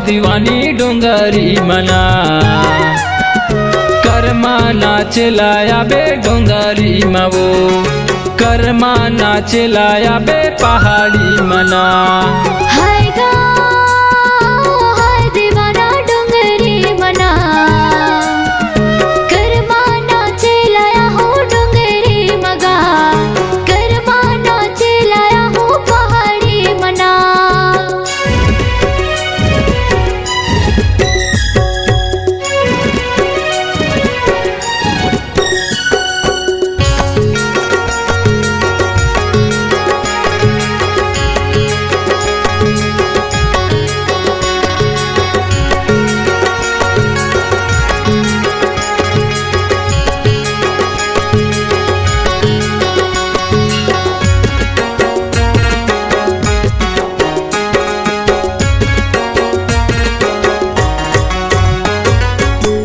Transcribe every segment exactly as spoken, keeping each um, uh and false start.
दीवानी डोंगरी मना, करमा नाच लाया बे डोंगरी मवो, करमा नाच लाया बे पहाड़ी मना। हाय गा, हाय दीवाना डोंगरी मना, करमा नाच लाया हो डोंगरी मगा, करमा नाच लाया हो पहाड़ी मना।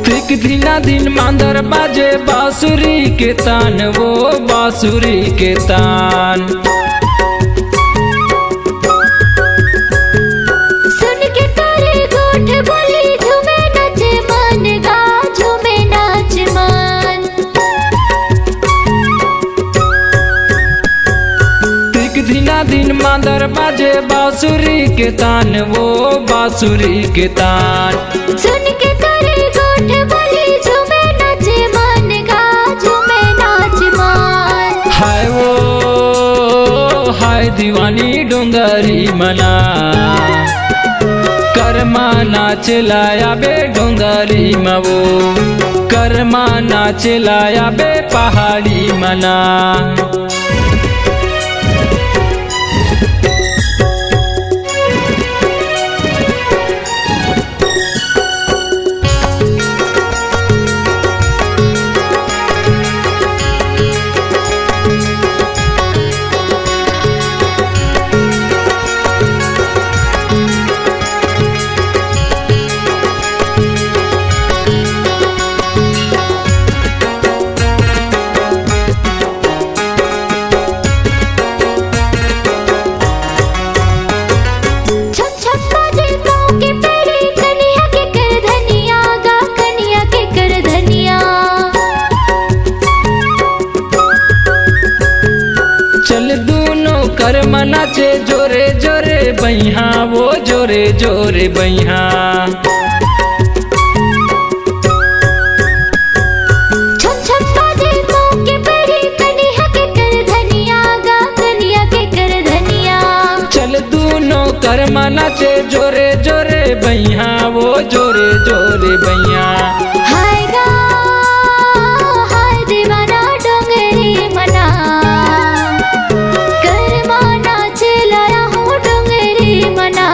तिक दिना दिन मांदर बाजे बांसुरी के तान, वो बांसुरी के तान। सुन के तारे गोठ बोली, झूमे नाचे मन गा, झूमे नाच मन। तिक दिना दिन मांदर बाजे बांसुरी के तान, वो बांसुरी के तान। सुन के तारे गोठ बोली, झूमे नाचे मन गा, झूमे नाच मन। हाय वो, हाय दीवानी डोंगरी मना, करमा नाच लाया बे डोंगरी मवो, करमा नाच लाया बे पहाड़ी मना। छम छम बाजे पाँव के पैरी, कनिया के करधनिया गा, कनिया के करधनिया। चल दूनो करमा नाचे जोरे जोरे बइहा, वो जोरे जोरे बइहा। छम छम बाजे पाँव के पैरी, कनिया के करधनिया गा, कनिया के करधनिया। चल दूनो करमा नाचे जोरे जोरे बइहा, वो जोरे जोरे बइहा। हाय गा, हाय दीवाना डोंगरी मना, करमा नाच लाया हो डोंगरी मना,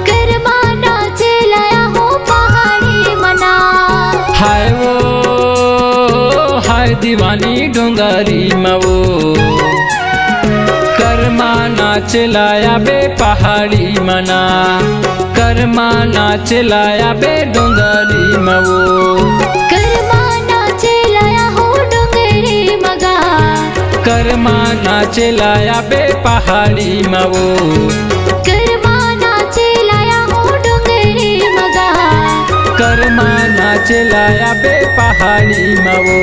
करमा नाच लाया हो पहाड़ी मना। हाय वो, हाय दीवानी डोंगरी मवो, करमा नाच लाया बे पहाड़ी मना, करमा नाच लाया बे डोंगरी मवो। करमा नाच लाया हो डोंगरी मगा। करमा नाच लाया बे पहाड़ी मवो। करमा नाच लाया हो डोंगरी मगा। करमा नाच लाया बे पहाड़ी मवो।